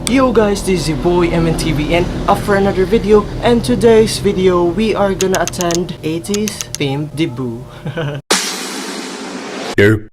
Yo guys, this is your boy MNTV and up for another video, and today's video we are gonna attend 80s themed debut. Derp.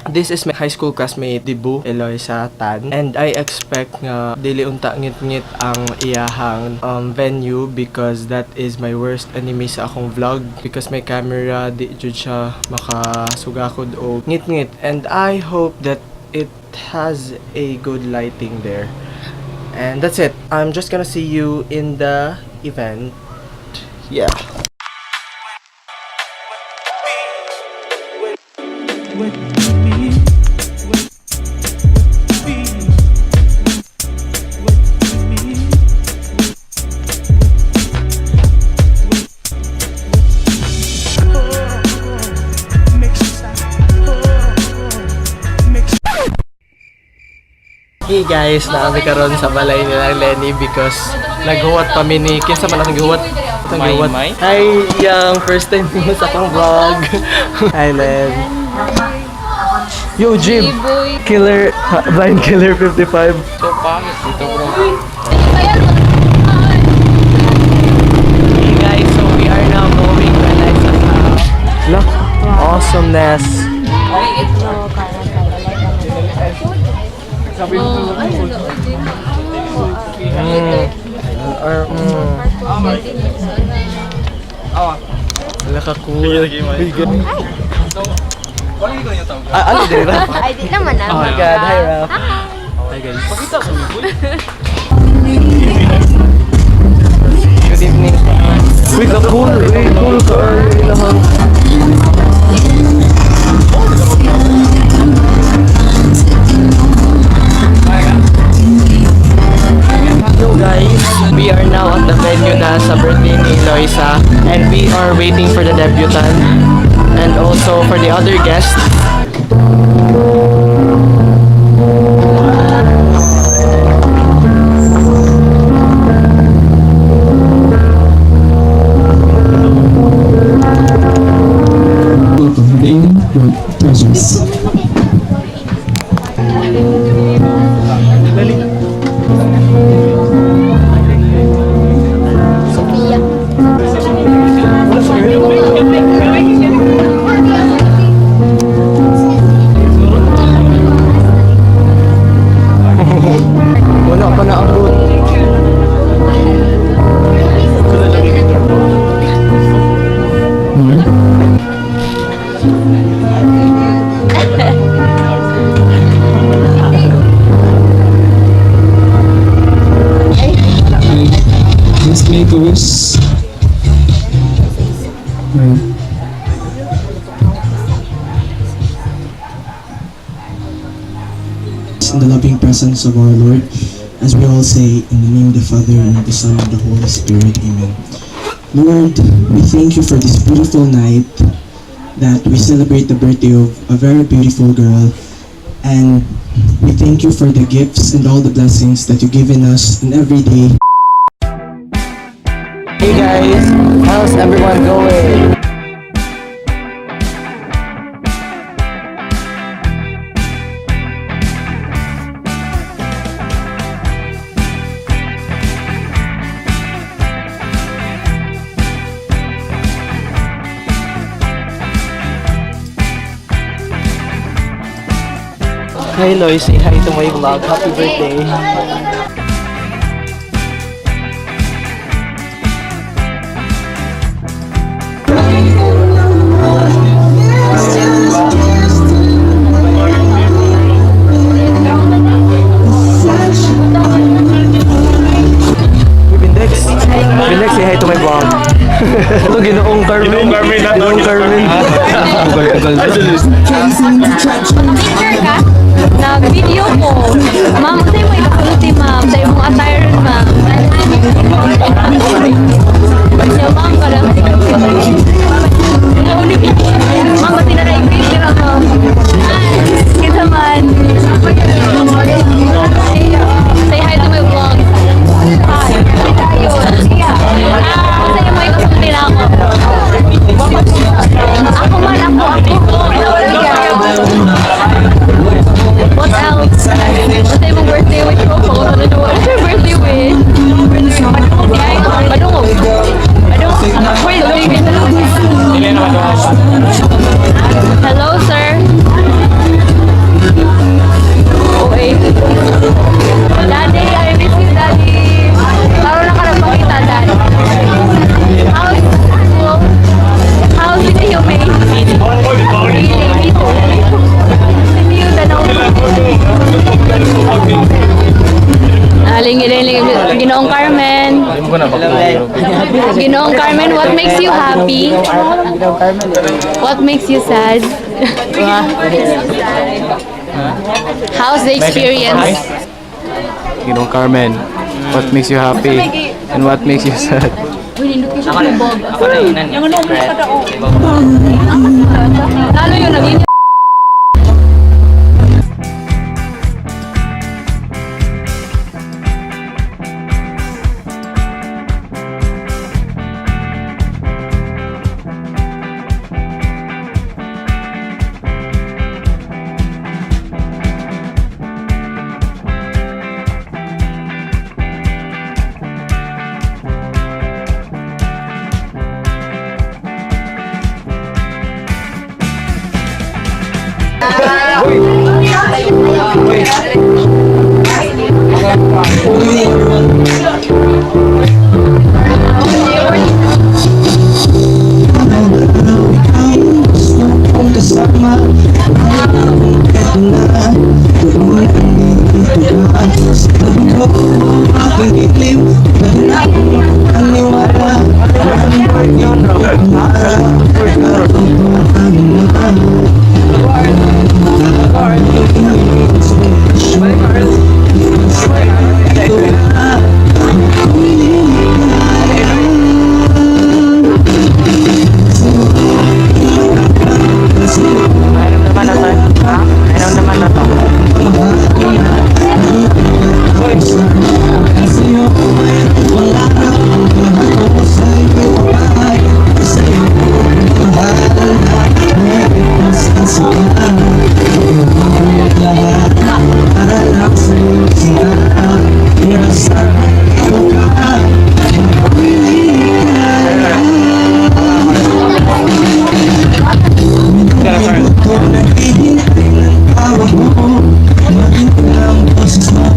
This is my high school classmate debut, Eloisa Tan, and I expect nga dili unta ngit-ngit ang iyahang venue because that is my worst enemy sa akong vlog because my camera di jud siya makasugakod og ngit-ngit, and I hope that it has a good lighting there. And that's it. I'm just gonna see you in the event. Yeah. Hey guys, naami karon sa balay nila Lenny because naghuwat pa mi ni kinsa man akong gihuwat? Atong gihuwat. May? Hi, yang first time mo sa akong vlog. Hi Len. Yo Jim. Killer Blind Killer 55. So pangit dito, bro. Hey guys, so we are now going to Eliza's house. Look, awesomeness. Or. Wala ka cool. Uy, Ah, ano din Raf? Ay, di naman ah. Oh my God, hi Raf. Hi guys. Good evening. Uy, ka cool. Uy, cool ka. Uy, lahang. Hello guys, we are now at the venue na sa birthday ni Eloisa and we are waiting for the debutant and also for the other guests. Welcome the alien world treasures. Sophia. Wala pa na abot. Let's make a wish. Right. In the loving presence of our Lord, as we all say, in the name of the Father, and of the Son, and of the Holy Spirit, Amen. Lord, we thank you for this beautiful night that we celebrate the birthday of a very beautiful girl, and we thank you for the gifts and all the blessings that you've given us in every day. Hey guys, how's everyone going? Hi Loy, say hi to my vlog. Happy birthday. Bindex. Bindex, say hi to my vlog. Ito, ginoong Carmen. Ginoong Carmen na to. Ginoong Carmen. Picture ka? Nag-video ko. Ma'am, sa'yo mo ikasulti, ma'am. Sa Ginoong Carmen, what makes you happy? What makes you sad? How's the experience? Ginoong Carmen, what makes you happy and what makes you sad? Lalo yun, naging Kong kasama. Eto na. Doon nandito ka. Sa tabi ko, aking giliw. Pwede na akong maniwala. Para katotohanan na. Ito na. First time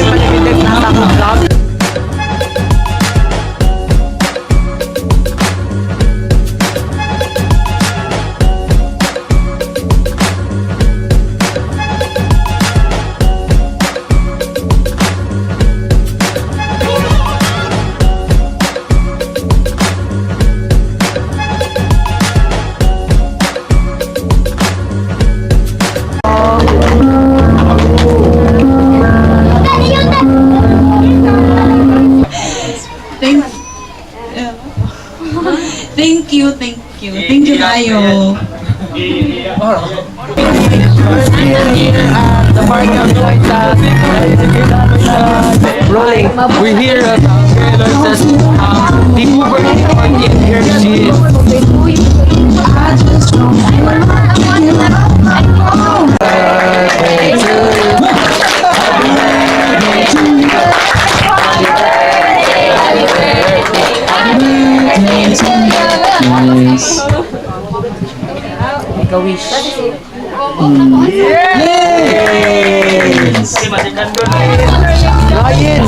manimitex na akong vlog. Thank you, thank you. Thank you kayo. Here at the party of Eloisa. Rolling. We're here at Eloisa's debut birthday party and here she is. Birthday to you. Yes. Make a wish. Yes! Ryan!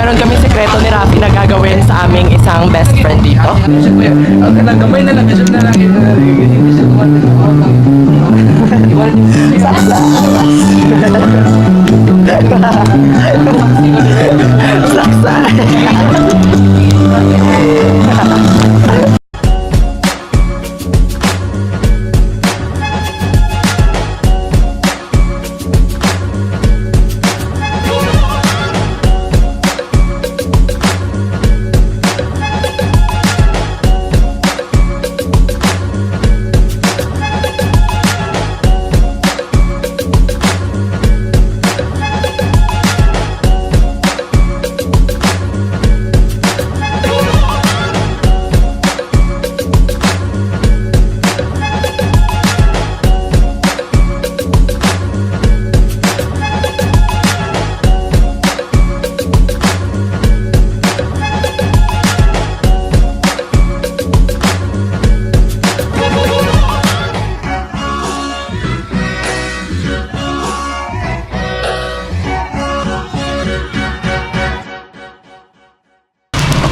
Meron kami sekreto ni Rafi na gagawin sa aming isang best friend dito. Gamay na lang, na lang. Saksa!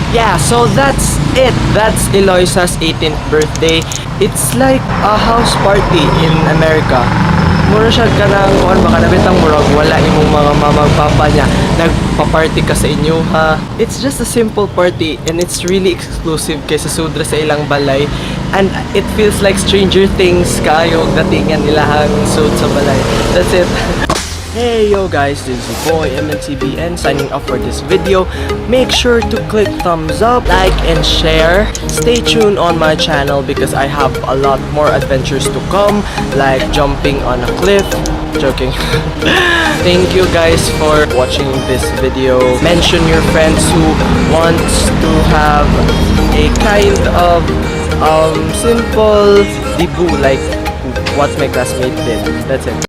Yeah, so that's it. That's Eloisa's 18th birthday. It's like a house party in America. Mura siya kanang kuan baka nabitang murag wala imong mga mama papa niya nagpa-party ka sa inyo ha. It's just a simple party and it's really exclusive kay sa sudra sa ilang balay and it feels like Stranger Things kayo datingan ilahang sud sa balay. That's it. Hey yo guys, this is your boy MNCBN signing off for this video. Make sure to click thumbs up, like, and share. Stay tuned on my channel because I have a lot more adventures to come, like jumping on a cliff. Joking. Thank you guys for watching this video. Mention your friends who wants to have a kind of simple debut like what my classmate did. That's it.